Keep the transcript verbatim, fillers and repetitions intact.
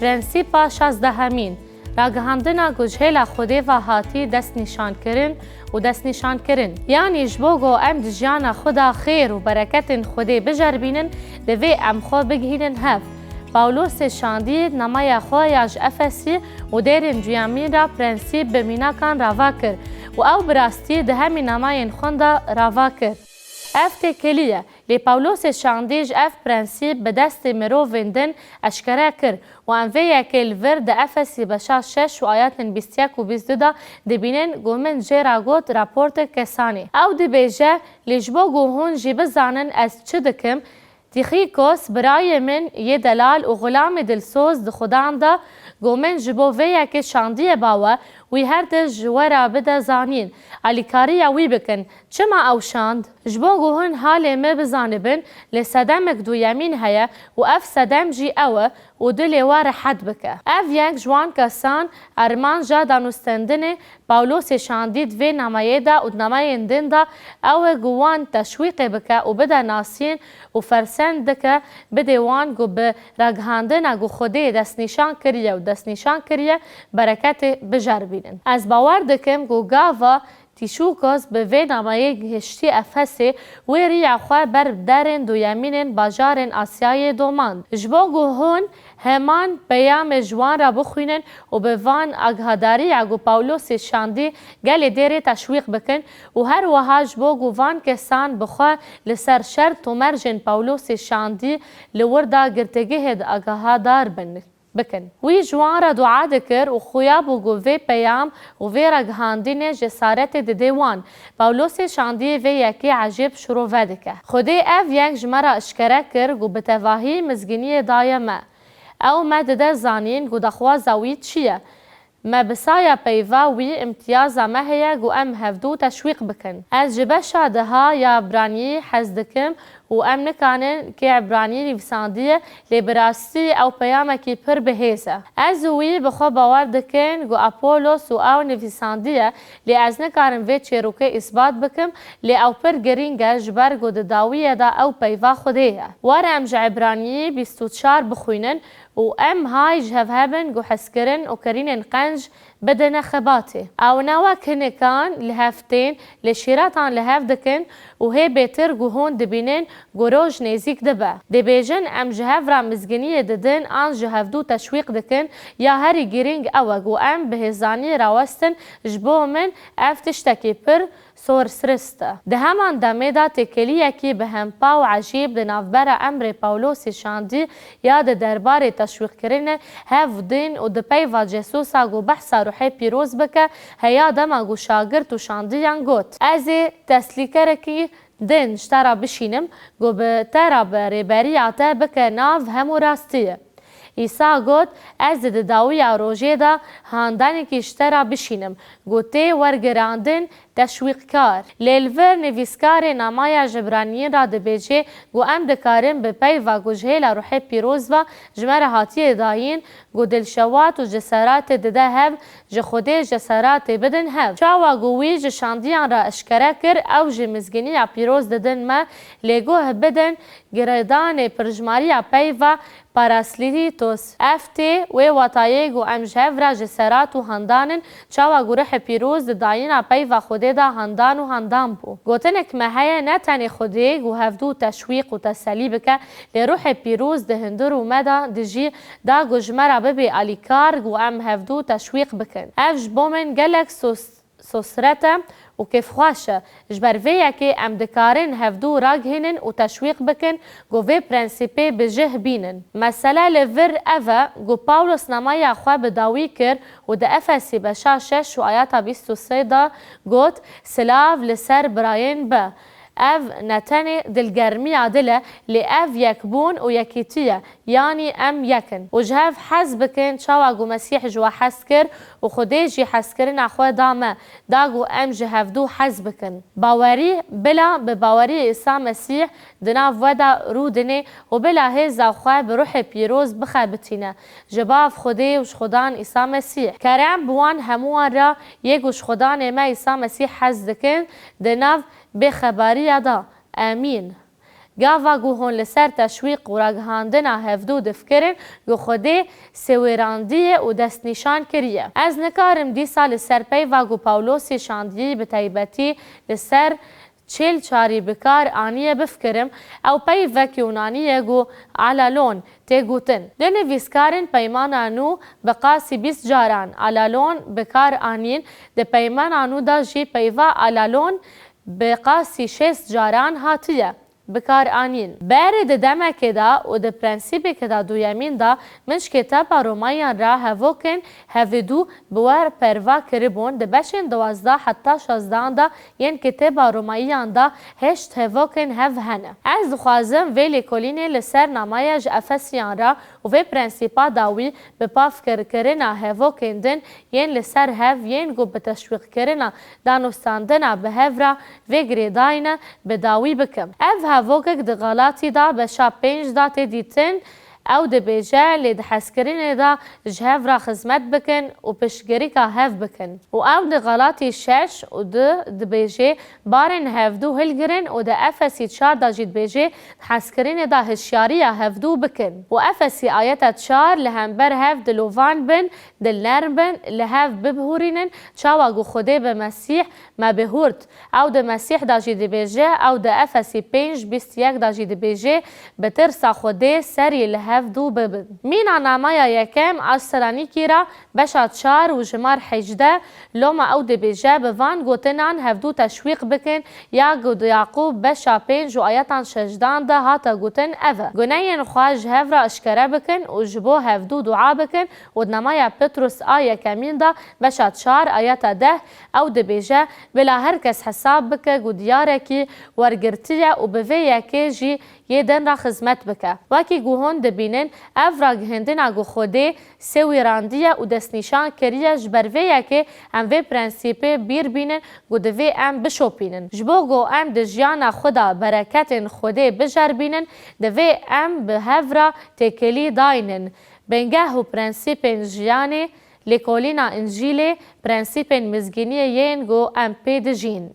Prensîpa şazdehemîn, ragihandina ku ji hêla Xwedê ve hatî destnîşankirin û destnîşankirin. Yanî ji bo ku em di jiyana xwe de xêr û bereketên Xwedê biceribînin, divê em xwe bigihînin hev. Pawlosê şandî namaya xwe ya ji Efesî û dêrên duyemîn re prensîp bi mînakan rava kir û ew bi rastî di hemî namayên xwe de rava kir. Ev têkilî ye. Lê Pawlosê şandî ji ev prensîp bi destê mirovên din eşkere kir û em vê yekê li vir di Efesî beşa şeş û ayetên bîst û yek û bîst û du de dibînin ku min jê re got raportek kesanê. Ew dibêje, lê ji bo ku hûn jî bizanin ez çi dikim, Tîxîkos, birayê min yê delal û xulamê dilsoz di Xudan de, ku min ji bo vê yekê şandiye bawe, wî her tişt ji we re bide zanîn. Alîkariya wî bikin. Çima ew şand? Ji bo ku hûn halê me bizanibin, lê sedemek duyemîn heye û ev sedem jî ew e û dilê we rehet bike. Ev yek ji wan kesan, armanca danûstendinê Pawlosê şandî di vê nameyê de û di nameyên din de ew e ku wan teşwîqê bike û bide nasîn û fersend dike, bidê wan ku bi ragihandina ku Xwedê destnîşan kiriye û destnîşan kiriye, bereketê biceribînin. Ez bawer dikim ku gava Tîşûkos bi vê nameyê gihiştî Efesê, wê riya xwe ber bi derên duyemînên bajarên Asyayê domand. Ji bo ku hûn heman peyamê ji wan re bixwînin û bi van agahadariya ku Pawlosê şandî gelê dêrê teşwîq bikin û her wiha ji bo ku van kesan bi xwe li ser şert û mercên Pawlosê şandî li wir de girtîgehê de agahadar bin. bikin. Wî ji wan re dua dikir û xuya bû ku vê peyam û vê ragihandinê cesaretê dide wan. Pawlosê şandiyê vê yekê ecêb şirove dike. Xwedê ev yek ji me re eşkere kir ku bi tevahî mizgîniyê daye me. Ew me dide zanîn ku daxwaza wî çi ye. Me bi saya peyva wî îmtiyaza me heye ku em hevdû teşwîq bikin. Ez ji beşa deha ya Ibraniyî hez dikim û em nikarin kê Ibraniyî nivîsandiye, lê bi rastî ew peyamekî pir bihêz e. Ez û wî bi xwe bawer dikin ku Apolos û ew nivîsandiye, lê ez nikarim vê çêrokê îsbat bikim, lê ew pir girîng e, ji ber ku di dawiyê de ew peyva Xwedê ye. Were em ji Ibraniyî bîst û çar bixwînin û em hay ji hev hebin ku hezkirin û kirînên qenc bidine xebatê. Ew ne wek hinikan li hev tên, lê şîretan li hev dikin û hê bêtir ku hûn dibînin ku roj nêzîk dibe. Dibêjin, em ji hev re mizgîniyê didin an ji hevdû teşwîq dikin, ya herî girîng ew e ku em bi hêzanî rawestin, ji bo min ev tiştekî pir sorsirist e. Di heman demê de têkiliyekî bihempa û ecîb di navbera emrê Pawlosê şandî ya di derbarê teşwîqkirinê hev din û di peyva Cesûsa ku behsa Ruhê Pîroz bike, heya dema ku şagirt û şandiyan got, Ez ê teslîkerekî din ji te re bişînim, ku bi te re bi rêberiya te bike nav hemû rastiyê. Îsa got, Ez ê di dawiya rojê de handanekî ji te re bişînim, ku tê wergirandin teşwîqkar. Lê li vir nivîskarê namaya ji Ibraniyên re dibêje, ku em dikarin bi peyva ku ji hêla Ruhê Pîroz ve ji me re hatiye dayîn, ku dilşewat û ceseratê dide hev, ji Xwedê ceseratê bidin hev. Çawa ku wî ji şandiyan re eşkere kir, ew jî mizgîniya pîroz didin me, lê guh bidin girêdanê pirjimariya peyva Paraslîtos. Ev tê wê watayê ku em ji hev re ceserat û handan in, çawa ku Ruhê Pîroz di dayîna peyva Xwedê de handan û handan bû. Gotinek me heye, ne tenê Xwedê ku hevdû teşwîq û teselî bike, lê Ruhê Pîroz di hundir û me de dijî, da ku ji me re bibe alîkar ku em hevdû teşwîq bikin. Ev ji bo min gelek sos-, sosret e û kêfxweş e. Ji ber vê yekê em dikarin hevdû ragihînin û teşwîq bikin ku vê prensîpê bi cih bînin. Mesele li vir ev e ku Pawlos namaya xwe bi dawî kir û di Efesî beşa şeş û ayeta bîst û sê de got, Silav li ser birayên be. Ev ne tenê dilgermiya dil e, lê ev yekbûn û yekîtî ye, yanî em yek in. Û ji hev hez bikin, çawa ku Mesîh ji we hez kir û Xwedê jî hezkirina xwe da me, da ku em ji hevdû hez bikin. Bawerî, bila bi baweriyê Îsa Mesîh di nav we de rûdinê û bila hêza xwe bi Ruhê Pîroz bixebitîne. Ji Bav Xwedê û ji Xudan Îsa Mesîh. Kerem bi wan hemûyan re yê ku ji Xudanê me Îsa Mesîh hez dikin, di nav bêxebariya de. Amîn. Gava ku hûn li ser teşwîq û ragihandina hevdû difikirin, ku Xwedê sêwêrandiye û destnîşan kiriye. Ez nikarim dîsa li ser peyva ku Pawlosî şandiyî bi taybetî li ser çêl çarî bi kar aniye bifikirim, ew peyvek Yûnanî ye ku alalon tê gotin. Du nivîskarên Peymana Nû bi qasî bîst caran alalon bi kar anîn, di Peymana Nû de jî peyva alalon bi qasî şêst caran hatiye bi kar anîn. Berê di demekê de û di prensîbekê de duyemîn de min ji kitêba Romayiyan re hevokên hevdû bi we perva kiribûn, di beşên duwazdeh heta şazdehan de yên kitêba Romayiyan de heşt hevokên hev hene. Ez dixwazim vê lêkolînê li ser namaya ji Efesiyan re û vê prensîpa dawî bi pavkirkirina hevokên din yên li ser hev yên ku bi teşwîqkirina danûstandina bi hev re vê girêdayî ne bi dawî bikim. Ev hevokek di Galatî de beşa pênc de tê dîtin, ew dibêje, lê di hezkirinê de ji hev re xizmet bikin û piştgirîka hev bikin. Û ew di Galatî şeş û du dibêje, barên hevdû hilgirin û di Efesî çar de jî dibêje, di hezkirinê de hişyariya hevdû bikin. Û Efesî ayeta çar, li hember hev dilovan bin, dilnerm bin, li hev bibihûrînin, çawa ku Xwedê bi Mesîh me bihûrt. Ew di Mesîh de jî dibêje, ew di Efesî pênc bîst yek de jî dibêje, bi tirsa Xwedê serî li hevdû bibin. Mîna namaya yekem a Selanîkî re beşa çar û jimar hejdeh, loma ew dibêje, bi van gotinan hevdû teşwîq bikin, ya ku di Yaqûb beşa pênc û ayetan şeşdan de hate gotin ev e, gunehên xwe ji hev re eşkere bikin û ji bo hevdû dua bikin û di namaya Petrus a yekemîn de beşa çar ayeta deh ew dibêje, bila her kes hesab bike ku diyarekî wergirtiye û bi vê yekê jî yê din re xizmet bike. Wekî ku hûn dibînin, ev ragihandina ku Xwedê sêwîrandiye û destnîşan kiriye, ji ber vê yekê em vê prensîpê bîr bînin ku divê em bişopînin. Ji bo ku em di jiyana xwe de bereketên Xwedê bijerbînin, divê em bi hev re têkilî daynin. Bingeh û prensîpên jiyanê, lêkolîna Încîlê, prensîpên mizgîniyê yên ku em pê dijîn.